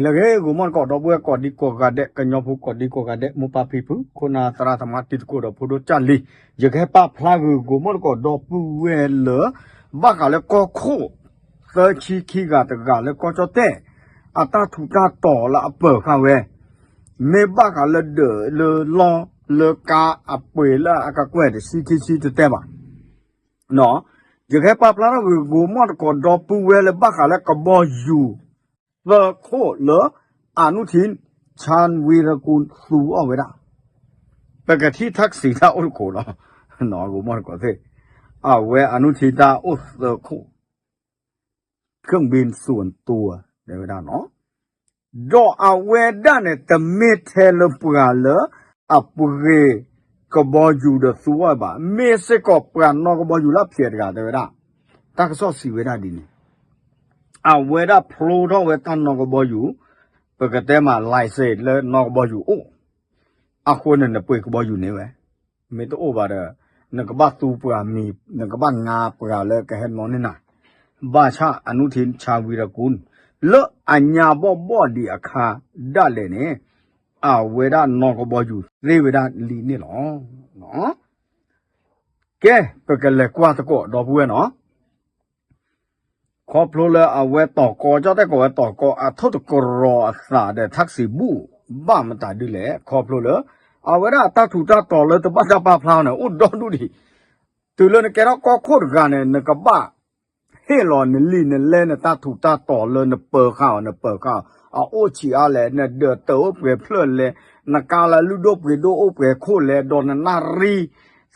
လၢဂ့ၤ ဂိၤမီၢ်တကိး ဒီပုၢ်ဝဲၢ်ကိးဒံကိးဂၤဒဲး, ကညီဖိကိးဒံကိးဂၤဒဲး, မိၢ်ပၢ်ဖံဖု, ခိၣ်နၢ်သရၣ်သမါ တံၤသကိးဒီးဖိဒိၣ်ကၢ်လံၤ, ယကဟဲပာ်ဖျါဂ့ၤ ဂိၤမီၢ်တကိး ဒီပုၢ်ဝဲၢ်လၢ ဘၣ်ဃးလၢကီၢ်ခိၣ် သၢဆံခံဂၤတဂၤလၢကီၢ်ကၠီၣ်တဲၣ် အတၢ်ထူးတၢ်တီၤလၢအပၢၤဃာ်ဝဲ, မ့ၢ်ဘၣ်ဃးလၢဒၢးလၢလီၢ်လၢကါအပှ့ၤလၢအကကွဲၢ်တဆံခံဆံတတဲဘၣ် ယကဟဲပာ်ဖျါထီၣ်ဂ့ၤ ဂိၤမီၢ်တကိး ဒီပုၢ်ဝဲၢ်လၢဘၣ်ဃးလၢကဘီယူၤ သၢခိၣ်လၢ အနုထံၣ် ခၠၣ်ဝံၤရကူၣ် သူအီၣ်ဝဲဒၣ်, ပကထံၣ်ထၣ်ကစံးတၢ်အိၣ်တခိၣ်လီၤ, ဂိၤမီၢ်တကိးသ့ၣ်, အဝဲအနုထံၣ်တၢ်အိၣ်သၢခိၣ် เครื่องบินส่วนตัว တဲဝဲဒၣ်နီၤ, ဒီးအဝဲဒၣ်န့ၣ် တမ့ၢ်ထဲလၢပှၤလၢ အပှ့ၤကဘီယူၤဒီးသူအီၣ်ဘၣ်, မ့ၢ်စ့ၢ်ကီးပှၤနီၣ်ကဘီယူၤလၢဖျဲးတဂၤတဲဝဲဒၣ်, တၢ်ကစီၣ်စံးဝဲဒၣ်ဒ်န့ၣ်, အဝဲဒၣ်ဖျိထီၣ်ဝဲတၢ်နီၣ်ကဘီယူၤ, ပကတဲမး license လၢနီၣ်ကဘီယူၤအိၣ်, အဃိန့ၣ် နပှ့ၤကဘီယူၤန့ၣ်ဝဲ မ့ၢ်တအိၣ်ဘၣ်ဒီး နကဘၣ်သူပှၤမံၤ နကဘၣ်ငါပှၤလၢကဟဲနီၣ်န့ၢ်နၤ, ဘၣ်ဆၣ်အနုထံၣ် ခၠၣ်ဝံၤရကူၣ် လၢအညါဘီၣ်ဘီၣ်ဒံးအခါဒၣ်လဲာ်န့ၣ်, အဝဲဒၣ်နီၣ်ကဘီယူၤသ့ဝဲဒၣ်လံန့ၣ်လီၤ. ကဲ ပကလဲၤကွၢ်သကိး ဒီပုၢ်ဝဲၢ်နီၤ ခီဖျိလၢအဝဲတီၤကီ ကၠီၣ်တဲၣ်ကိးဝဲတီၤကီ အထိၣ်သတြီၤအသးဒီး ထၣ်ကစံးဘူၣ် ဘၣ်မတၤဒ်လဲၣ် ခီဖျိလၢ အဝဲဒၣ်အတၢ်ထူးတၢ်တီၤလၢတဘၣ်တၢ်ပာ်ဖျါန့ၣ် အိၣ်ဒီဒူၣ်ဒံး, တုၤလၢနကဲထီၣ်ကီၢ်ခိၣ်တဂၤန့ၣ် နကဘၣ်ဟ့ၣ်လီၤနလံာ်နလဲ နတၢ်ထူးတၢ်တီၤလၢနပၢၤဃာ်အီၤ နပၢၤဃာ်အီၤ အအိၣ်ဆံးအါလဲၣ် နဒၢးတၢးအိၣ်ပှဲၤဖျၢၣ်လဲၣ်, နကါလၢလုၢ်ဒိၣ်ပှ့ၤဒိၣ်အိၣ်ပှဲၤခိၣ်လဲၣ်, ဒီးနနၣ်ရံၣ်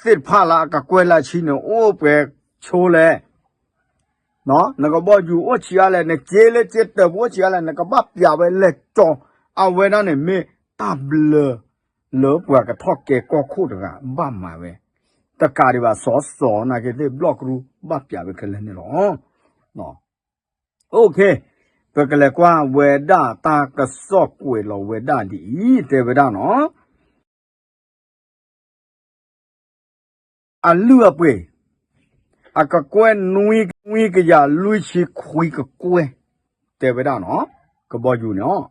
သ့ၣ်တဖၣ်လၢအကကွဲၢ်လၢအဆံန့ၣ် အိၣ်ပှဲၤဆိလဲၣ် နကဘီယူၤအိၣ်ဆံးအါလဲၣ်, နစ့လၢစ့တၢးပူၤအိၣ်ဆံးအါလဲၣ်, နကဘၣ်ပျးဝဲလဲၤကၠီၤ, အဝဲဒၣ်န့ၣ်မ့ၢ်တၢ်ဘျၢ လၢပှၤကထီၣ်ကဲကီၢ်ခိၣ်တဂၤ ဘၣ်မၤဝဲ, တကးဒံးဘၣ် စီၤစီၤ နာ်က့သ့ၣ် ဘျီၣ်ကရူၢ် ဘၣ်ပျးဝဲခဲလၢာ်န့ၣ်လီၤ. ပကလဲၤကွၢ်ဝဲဒၣ်တၢ်ကစီၣ်ကွဲးလီၤဝဲဒၣ်ဒ်အံၤ တဲဝဲဒၣ်နီၤ အလုၢ်အပှ့ၤ အကကွဲၢ်နွံ နွံကယၤလွံၢ်ဆံခွံကကွဲၢ် တဲဝဲဒၣ်နီၤ, ကဘီယူၤန့ၣ်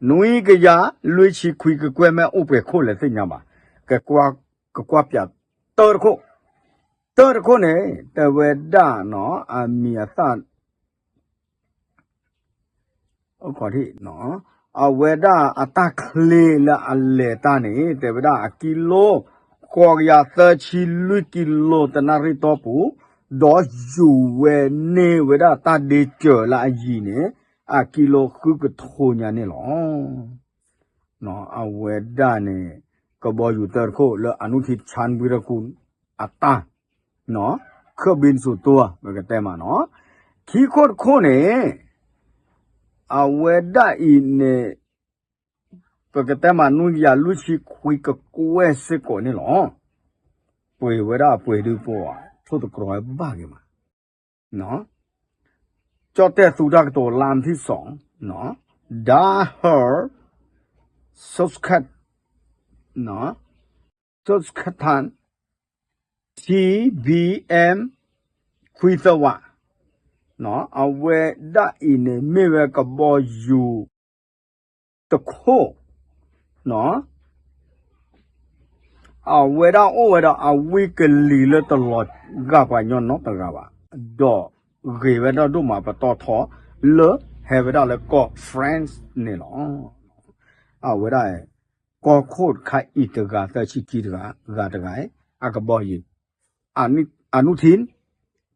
နွံကယၤလွံၢ်ဆံခွံကကွဲၢ် မ့ၢ်အိၣ်ပှဲၤခိၣ်လဲၣ်သ့ၣ်ညါဘၣ်, ကကွၢ်ပၠးတၢတခိၣ်, တၢတခိၣ်န့ၣ် တဲဝဲဒၣ်နီၤ အမံၤအသၣ် အဝဲဒၣ်အတၢ်ချ့လၢအလဲၤတၢ်န့ၣ် တဲဝဲဒၣ်အကံလိ ဃိးကယၤသၢဆံလွံၢ်ကံလိ တနၣ်ရံၣ်တီၢ်ပူၤ, ဒီးယူၤဝဲန့ၢ်ဝဲဒၣ်တၢ်ဒ့စၢၤလၢအယံၤန့ၣ် အကံလိဃုကထိညါန့ၣ်လီၤ. အဝဲဒၣ်န့ၣ် ကဘီယူၤတၢတခိၣ်လၢအနုထံၣ် ခၠၣ်ဝံၤရကူၣ် အတၢ် เครื่องบินส่วนตัว ပကတဲမးနီၤ, ခံခိၣ်တခိၣ်န့ၣ် အဝဲဒၣ်အံၤန့ၣ် ပကတဲမး နွံကယၤလွံၢ်ဆံခွံကကွဲၢ်စ့ၢ်ကီးန့ၣ်လီၤ. ပှ့ၤဝဲဒၣ်အပှ့ၤဒုးပှၤ ထိၣ်သတြီၤဘၣ်ဂ့ၤမး ကၠီၣ်တဲၣ်သူတၢ်ကတိၤ လါမထံၣ်စီၤ ဒါဟၢၣ် Saskatchewan, Saskatchewan, T B M ခွံသၢဝး, အဝဲဒၣ်အံၤန့ၣ် မ့ၢ်ဝဲကဘီယူၤတခိၣ် အဝဲဒၣ်အိၣ်ဝဲဒီးအဝံကလံၤလၢတလီၤဂာ်ပှၤကညီနီတဂၤဘၣ်, ဒီးဂ့ၤဝဲဒၣ်ဒိၣ်မးပတီၢ်ထီ လၢဟဲဝဲဒၣ်လၢကီၢ် France န့ၣ်လီၤ. အဝဲဒၣ် ကီၢ်ခိၣ်တခါအံၤတဂၤ သၢဆံခံတဂၤ ဂၤတဂၤ အကဘီယူၤ အနုထံၣ်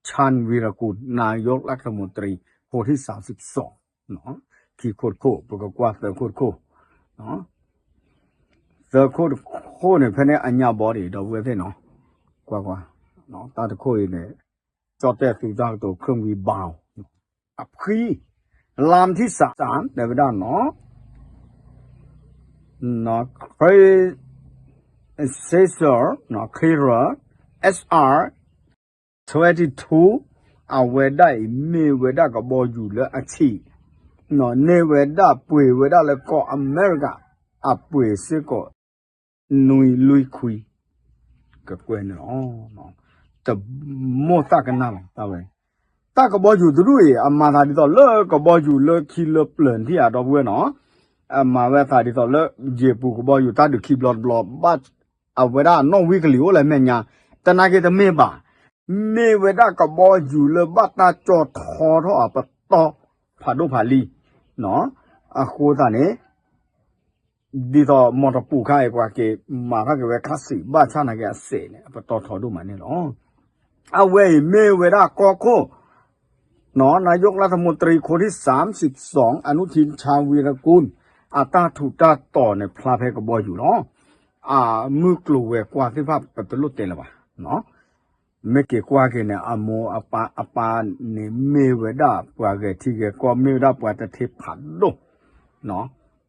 ခၠၣ်ဝံၤရကူၣ် နာယိလၢကမူတရံ ဟိထံၣ်စၢ်စံးစီ ခံခိၣ်တခိၣ် ပကကွၢ်သၢခိၣ်တခိၣ် သၢခိၣ်တခိၣ်န့ၣ် ဖဲန့ၣ်အညါဘီဒံး ဒီပုၢ်ဝဲၢ်သ့ၣ်နီၤ ကွၢ်ကွၢ် တၢ်တခိၣ်အံၤန့ၣ် ကၠီၣ်တဲၣ်သူတၢ်ကတိၤ เครื่องบินเบา အဖှံ လါမထံၣ်စၢ် တဲဝဲဒၣ်နီၤ Crusader, Crusader, S R twenty two အဝဲဒၣ်အံၤမ့ၢ်ဝဲဒၣ်ကဘီယူၤလၢအဆံး န့ၢ်ဝဲဒၣ်ပှ့ၤဝဲဒၣ်လၢကီၢ်အမဲရကၤ အပှ့ၤစ့ၢ်ကီး နွံလွံၢ်ခွံ ကကွဲၢ်န့ၣ်လီၤ. တမိၣ်သၣ်ကနၣ်လီၤ တၢ်ဝဲ တၢ်ကဘီယူၤတဒူၣ်အံၤ အမၤသးဒ်သိးလၢကဘီယူၤလၢခံလၢပျၢၤထံၣ်ဧါ ဒီပုၢ်ဝဲၢ်နီၤ မၤဝဲအသးဒ်သိးလၢ ယ့ၢ်ပူၤကဘီယူၤတၢ်ဒုးခံဘျီတဘျီ ဘၣ်အဝဲဒၣ်နီၣ်ဝံကလံၤအိၣ်လၢမဲာ်ညါ, တနာ်က့တမ့ၢ်ဘၣ်. မ့ၢ်ဝဲဒၣ်ကဘီယူၤလၢဘၣ်တၢ်ကၠီထီထီၣ်အပတီၢ်ဖးဒိၣ်ဖးလံၤ, အဃိသတးန့ၣ် ဒ်သိးမီၢ်တပူၤခါအံၤ ပှၤက့ၤမၤထီၣ်က့ၤဝဲ classic ဘၣ်ဆၣ်နာ်က့အစဲးန့ၣ် အပတီၢ်ထီဒိၣ်မးန့ၣ်လီၤ. အဝဲအံၤမ့ၢ်ဝဲဒၣ်ကီၢ်ခိၣ် นายกรัฐมนตรีคนที่สามสิบสอง อนุทินชาญวีรกูล အတၢ်ထူးတၢ်တီၤန့ၣ် ဖျါဖဲကဘီယူၤလီၤ. အမုၢ်ကျိၤဝဲၤကွာ်သ့ၣ်တဖၣ် ပတလိၣ်တဲလၢၤဘၣ်. မ့ၢ်က့ၤကွၢ်က့ၤန့ၣ် အမိၢ်အပၢ်အပၢ်န့ၣ် မ့ၢ်ဝဲဒၣ်ပှၤဂဲၤထံဂဲၤကီၢ် မ့ၢ်ဝဲဒၣ်ပှၤတထ့ဖးဒိၣ်,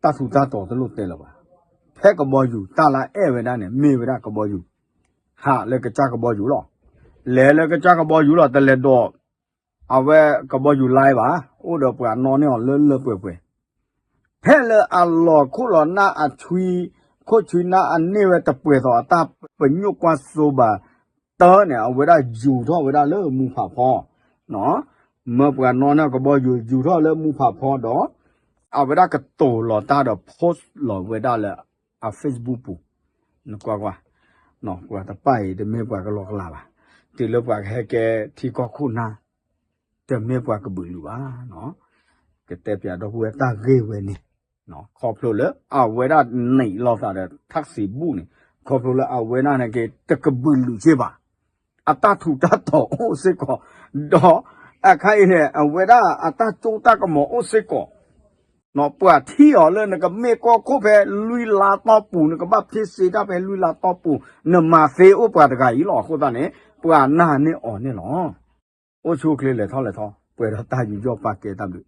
တၢ်ထူးတၢ်တီၤတလိၣ်တဲလၢၤဘၣ်. ဖဲကဘီယူၤ တၢ်လၢအဲၣ်ဝဲဒၣ်န့ၣ် မ့ၢ်ဝဲဒၣ်ကဘီယူၤ, ဟးလၢကစၢ်ကဘီယူၤလီၤ. လဲၤလၢကစၢ်ကဘီယူၤလီၤ တလဲၤဒိး အဝဲကဘီယူၤ live ဘၣ်, အိၣ်ဒီးပှၤနီၣ်န့ၢ်အီၤလၢလၢပှဲၤပှဲၤ ဖဲလၢအလီၤခိၣ်လီၤနၢ်အဆွံ, ခိၣ်ဆွံနၢ်အန့ၢ်ဝဲတပှဲၤသိးအတၢ်ပညိၣ်ကွၢ်စိဘၣ်တၢ်န့ၣ် အဝဲဒၣ်ယူၤထီၣ်ဝဲဒၣ်လၢမူဖးဖီ, မၢပှၤနီၣ်န့ၢ်ကဘီယူၤ ယူၤထီၣ်လၢမူဖးဖီဒီး အဝဲဒၣ်ကတိၤလီၤတၢ်ဒီး post လီၤဝဲဒၣ်လၢအ Facebook ပူၤ, နကွၢ်ကွၢ်, ပှၤတပၢ်အံၤ တမ့ၢ်ပှၤကလီကလီဘၣ်, တုၤလၢပှၤကဟဲကဲထံကီၢ်ခိၣ်နၢ် တမ့ၢ်ပှၤကဘုးလုာ်ဘၣ်. ကတဲပၠးဒီပုၢ်ဝဲၢ်တၢ်ဂ့ၢ်ဝဲန့ၣ်, ခီဖျိလၢအဝဲဒၣ်န့ၣ်လီၤသးဒီး ထၣ်စံးဘူၣ်န့ၣ်, ခီဖျိလၢအဝဲဒၣ်န့ၣ်က့ၤ တကဘုးလုာ်စ့ၢ်ဘၣ်, အတၢ်ထူးတၢ်တီၤအိၣ်စ့ၢ်ကီး, ဒီးအခါအံၤန့ၣ် အဝဲဒၣ်အတၢ်စိတၢ်ကမီၤအိၣ်စ့ၢ်ကီး, ပှၤထံၣ်အီၤလၢနကမ့ၢ်ကီၢ်ခိၣ်ဖဲလွံၢ်လါတီၢ်ပူၤ နကဘၣ်ဖ့စ့တၢ်ဖဲလွံၢ်လါတီၢ်ပူၤ, နမၤသ့အိၣ်ပှၤတဂၤအံၤလီၤ. အဃိသတးန့ၣ် ပှၤနာ်န့ၢ်အီၤန့ၣ်လီၤ. အိၣ်ဆူၣ်အိၣ်ချ့လဲၤထီၣ်လဲၤထီ ပှဲၤဒီးတၢ်ယူးယီၣ်ပာ်ကဲတၢ်ဘျုး